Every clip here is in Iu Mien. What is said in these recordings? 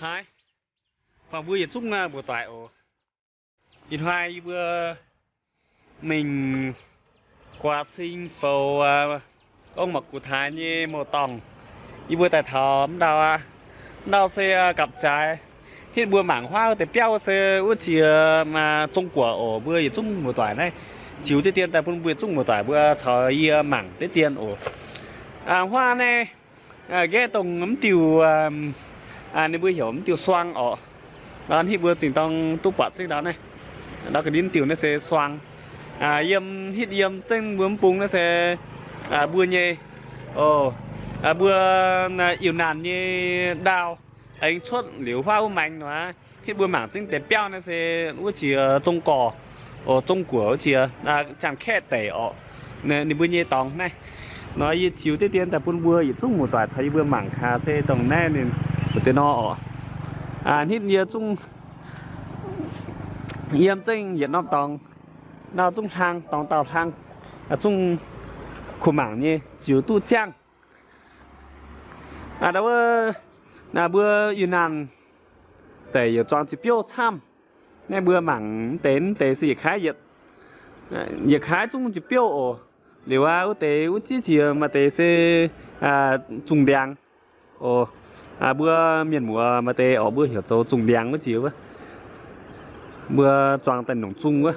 Haaix, buangh mbuo yietc zungv mbuox doic oc. Ih hnoi yie mbuo mingh guaax cing foux ong mangc gux taaix nyei mouc dorngh. Yie mbuo daaih taux m'ndau aqv. M'ndau se gapv-zaaix hitv mbuo mangc huaav wuov deix biauv se wuov jiex Zong-Guoqv oc. Mbuo yietc zungv mbuox doic naaiv ziux diqv dien daaih bun mbuo yietc zungv mbuox doic mbuo caux yie mangc diqv dien oc. Huaav naaiv nqaeqv dongh mv diuh, ninh mbuo heuc mv diuh suang oc. Hitv mbuo zingh dorng duqv buatc zengv ndau naaiv. Ndau ga'ndiev mv diuh naaiv se suang. Yiem hitv yiem zengv mbuo mv bung naaiv se mbuo nyei, mbuo Yiu-Naanh nyei ndaauv aengx cuotv liuz huaav wuov maengx nor. Hitv mbuo mangc zengv deix biauv naaiv se wuov jiex Zong-Gorx, Zong-Guoqv wuov jiex Janx-Kaeqv deic oc. Ninh mbuo nyei dorngx naaiv nor, yie ziux diqv dien daaih bun mbuo yietc zungv mbuox doic caux yie mbuo mangc gaax se dongh naaiv ninh mbuo deix nor oc. Hitv yie zungv yiem zengv yietc norm dorngx, ndau zungv hlang, dorngx dauh hlang, zungv kuh mangc nyei, ziux duqv ziangh. Wuov, mbuo Yiu-Naanh deic youc zuangx jiex biouv camv. Naaiv mbuo mangc mv deix, mv deix se yietc kaaix yietc, yietc kaaix zungv jiex biouv oc. Liuz aqv, wuov deix wuov ziex jiex maaih deix se zungh ndiangx oc. Mbuo mienh muoz maaih deix oc, mbuo heuc zoux zungh ndiangx wuov jiex wuov. Mbuo zuangx daaih nongc zungh wuov,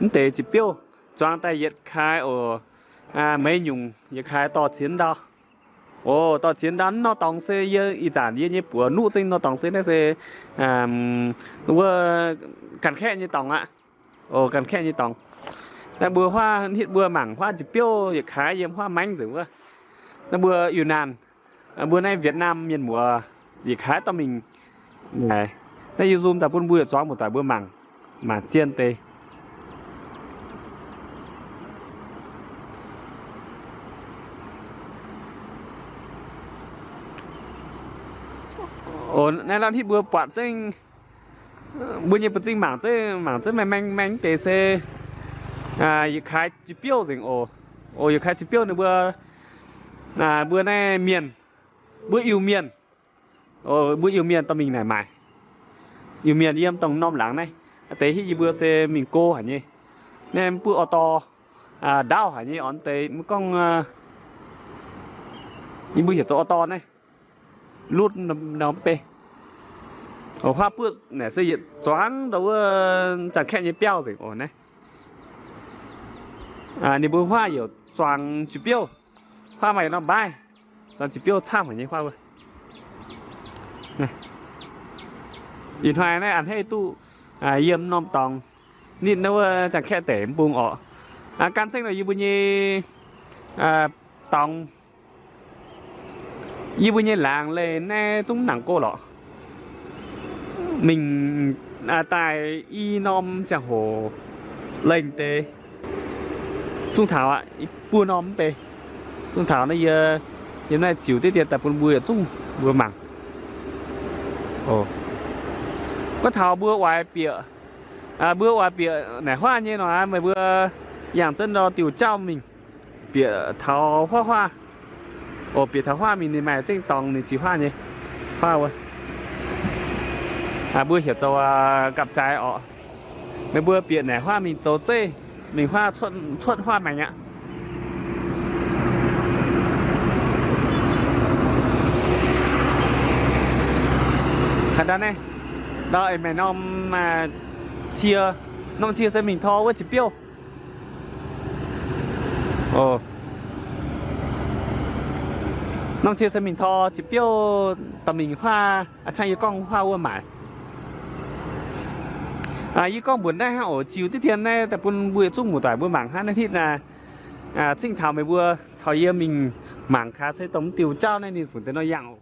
mv deix jiex biouv, zuangx daaih yietc kaaix oc. Meix nyungc yietc kaaix dorh ziex ndau. Oc, dorh ziex ndau. Nor dorngx se yie ih zanc yie nyei buoz nuqv zengv nor dorngx se naaiv se wuov Ganh Kaeqv nyei dorngx aqv. Oc, Ganh Kaeqv nyei dorngx. Naaiv mbuo huaav hitv mbuo mangc huaav jiex biouv yietc kaaix yiem huaav maengx nzengc wuov. Naaiv mbuo Yiu-Naanh, mbuo naaiv Việt Nam mienh muoz yietc kaaix dorh mingh. Naaiv yie zoom daaih bun mbuo yietc zuangx mbuox doic mbuo mangc, mangc zien deix. Oc, naaiv lamh hitv mbuo buatc zengv, mbuo nyei buoz-zingh mangc zengv, mangc zengv maeng maeng deix se yietc kaaix jiex biouv nzengc oc. Oc, yietc kaaix jiex biouv ninh mbuo, mbuo naaiv mienh, mbuo Iu-Mienh, mbuo Iu-Mienh dorh mingh naaic maaic. Iu-Mienh yiem dongh norm laangz naaiv, deix hitv yie mbuo se mingh go haic nyei. Naaiv mv buov orv dorh, ndaauv haic nyei orn deix mv gorngv, yie mbuo heuc zoux orv dorh naaiv, lutv norm mv bei. Oc, huaav buov naaic se yietc zuangx ndau wuov Janx-Kaeqv nyei biauv nzengc oc naaiv. Ninh mbuo huaav youc zuangx jiex biouv, huaav maaih yietc norm mbaaih, zuangx jiex biouv camv haic nyei huaav wuov. Ih hnoi naaiv a'hneiv duqv yiem norm dorngx nitv naaiv wuov Janx-Kaeqv deic mv bung orqc. Gan zengv nor yie mbuo nyei dorngx, yie mbuo nyei laangz leih naaiv zungv nangc go lorqc. Mingh daaih i norm ziangh hoc lengh deix zungv taux aqv, i buo norm mv bei zungv taux naaiv. Yie yiem naaiv ziux diqv dien daaih bun mbuo yietc zungv mbuo mangc. Gorngv taux mbuo oix bieqc, mbuo oix bieqc naaic huaav nyei nor, meih mbuo yangh zunv nor diuh jauv mingh bieqc taux huaav huaav. Oc, bieqc taux huaav mingh ninh maaih zengv dorngx ninh ziux huaav nyei huaav wuov. Mbuo heuc zoux gapv-zaaix orqc. Meih mbuo bieqc naaic huaav mingh zoux zeiv, mingh huaav cuotv huaav maengx aqv. Haaix ndau naaiv, ndau eix maengx norm cie, norm cie se mingh tor wuov jiex biouv. Norm cie se mingh tor jiex biouv dorh mingh huaav, a'cangv yie gorngv huaav wuov maaic. Yie gorngv mbuox naaiv hnangv oc, ziux diqv dien naaiv daaih bun mbuo yietc zungv muoz-doic mbuo mangc hnangv naaiv hitv naaic. Zingh taux meih mbuo caux yie mingh mangc gaax se dongh mv diuh jauv naaiv ninh fungc deix nor yangh oc.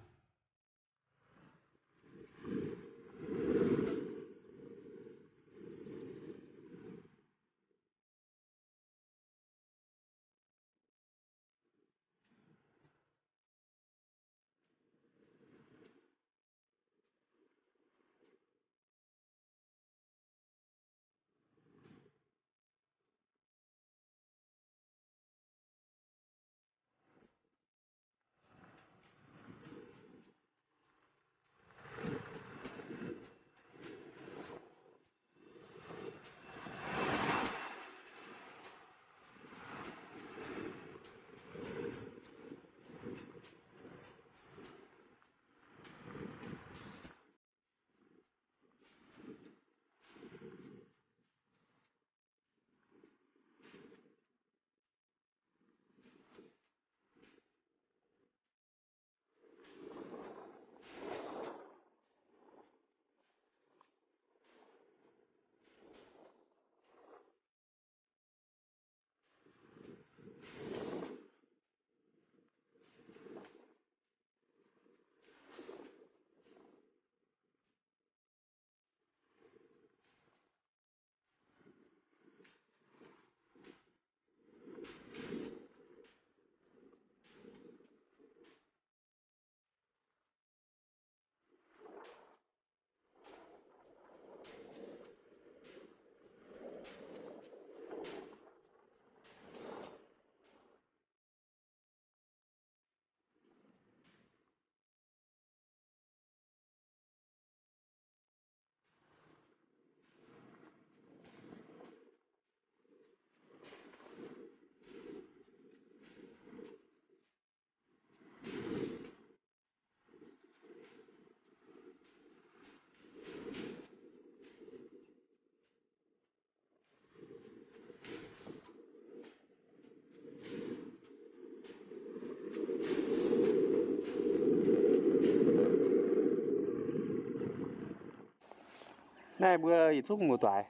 Naaiv mbuo yietc zungv muoz-doic,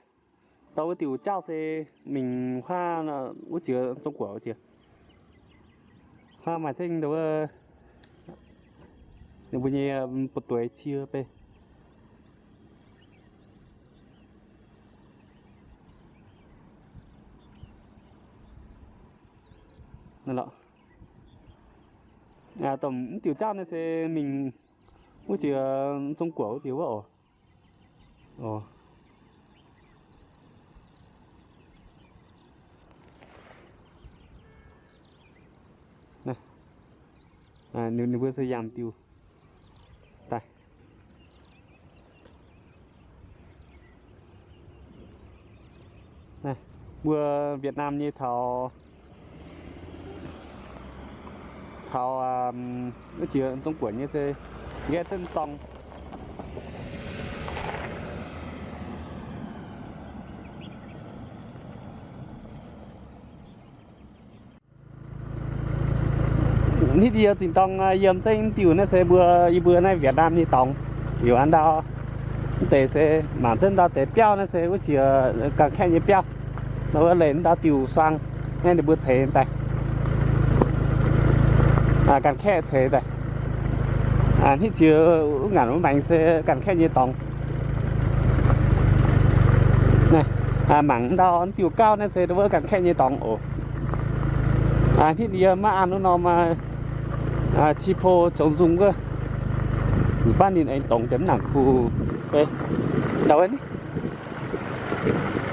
dau wuov diuh jauv se mingh huaav wuov jiex Zong Guoqv wuov jiex. Huaav maaih zengv wuov, ninh mbuo nyei buoz-doic cie bei. Naaiv lorqc. Dongh mv diuh jauv naaiv se mingh wuov jiex Zong Guoqv wuov jiex wuov oc. Ninh mbuo se yangh diuh daaih. Mbuo Việt Nam nyei caux, caux wuov jiex Zong Guoqv nyei se nqaeqv zengv zorng. Hitv yie zinh dorng yiem zengv diuh naaiv se mbuo, yie mbuo naaiv Việt Nam nyei dorngx. Liuz an ndau mv deix se mangc zengv ndau deix biauv naaiv se wuov jiex Ganh Kaeqv nyei biauv. Nor wuov leih ndau diuh suang naaiv ninh mbuo ceix daaih, Ganh Kaeqv ceix daaih. Hitv jiex wuov ngaanc wuov maengx se Ganh Kaeqv nyei dorngx. Mangc ndau diuh gauv naaiv se wuov Ganh Kaeqv nyei dorngx oc. Hitv yie maiv an wuov norm Chi Po Chống Dung wuov, nzunc baav ninh aengx dongz deix mv nangc kuh. Ndau wuov,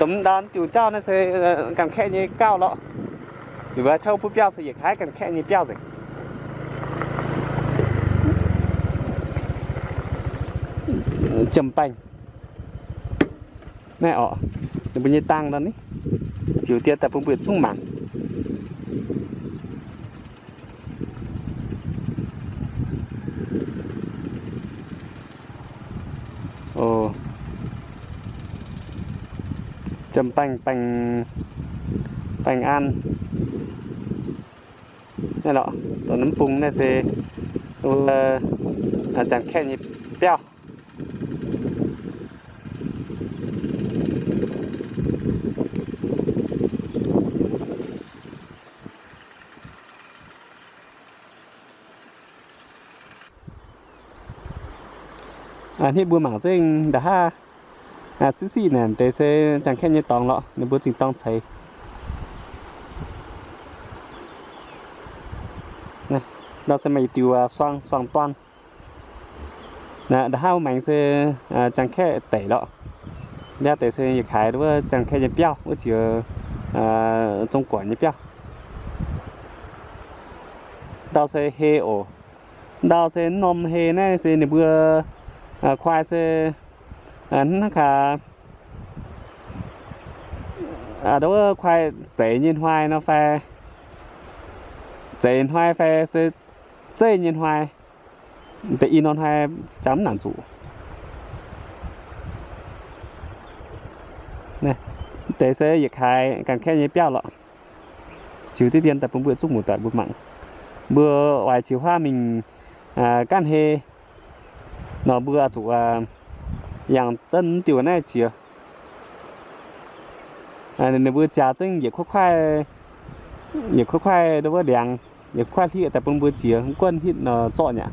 dongh ndau diuh jauv naaiv se Ganh Kaeqv nyei gauv lorqc. Liuz mbuo cou butv biauv se yietc kaaix Ganh Kaeqv nyei biauv nzengc. Jiem-baengh naaiv orqc, ninh mbuo nyei dang nor ni, ziux dien daaih bun mbuo yietc zungv mangc. Jiem-baengh, baengh, baengh an. Naaiv lorqc, dongh mv bung naaiv se wuov Ganh Kaeqv nyei biauv. Hnitv mbuo mangc zengv nda'haav siqv siqv naaic deix se Ganh Kaeqv nyei dorngx lorqc, ninh mbuo zinh dorng ceix. Ndau se maaih yietc diuc suang, suang-dorn. Nda'haav wuov maengx se Ganh Kaeqv deic lorqc. Ndau deix se yietc kaaix wuov Ganh Kaeqv nyei biauv, wuov jiex Zong Guoqv nyei biauv. Ndau se hei oc. Ndau se norm hei naaiv se ninh mbuo kuaai se hnangv kaax wuov kuaai zeix nyei hnoi nor fai, zeix hnoi fai se zeiv nyei hnoi, deix i nor hnoi jangx mv nangc zuqc. Deix se yietc kaaix Ganh Kaeqv nyei biauv lorqc. Ziux diqv dien daaih bun mbuo zuqv muoz-doic mbuo mangc. Mbuo oix ziux huaav mingh gaanv hei nor mbuo zuqc yangh zunv diuh naaiv jiex. Ninh mbuo jaax zengv yietc kuaaiv, yietc kuaaiv wuov ndiangx, yietc kuaaiv hlieqv daaih bun mbuo jiex, guonv hitv nor zorqv nyaqc.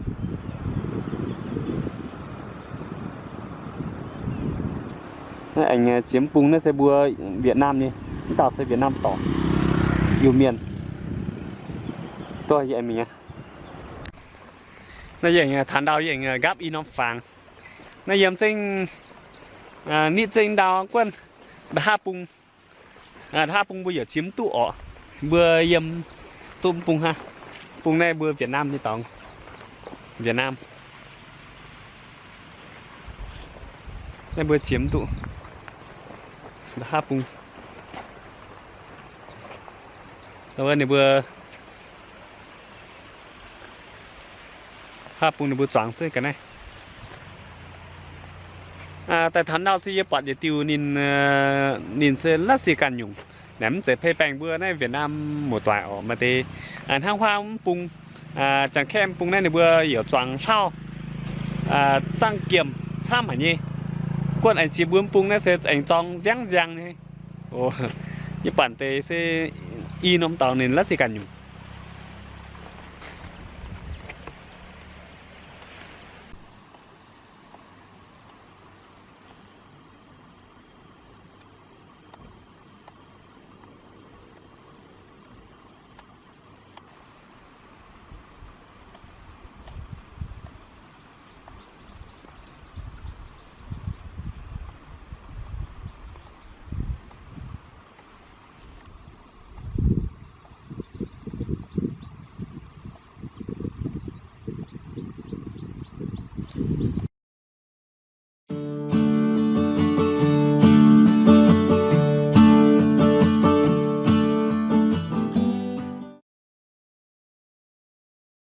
Aengx jiex mv bung naaiv se mbuo Việt Nam nyei, mv dauh se Việt Nam dorngx, Iu-Mienh. Duqv yie aengx mingh aqv. Naaiv yie aengx taux ndau yie aengx nqaapv i norm fangx. Naaiv yiem zengv nitv zengv ndau guonv nda'haav bung. Nda'haav bung mbuo yaac jiex mv duqv orqc. Mbuo yiem duqv mv bung hnangv. Bung naaiv mbuo Việt Nam nyei dorngx. Việt Nam. Naaiv mbuo jiex mv duqv nda'haav bung. Ninh mbuo haav bung ninh mbuo zuangx zengv ga'naaiv. Daaih taux ndau se yie buatc yietc diuh ninh, ninh se la'sic ganh nyungc. Naaiv mv zeiz pei baengh mbuo naaiv Việt Nam muoz-doic orqc, maaih deix hnangv huaav mv bung, Jangx Kaeqv mv bung naaiv ninh mbuo yaac zuangx hlauv, zaangv giemh camv haic nyei. Guonv aengx ziex mbuo mv bung naaiv se aengx zorng nziangv nziang nyei. Yie buatc deix se i norm dorngx ninh la'sic ganh nyungc.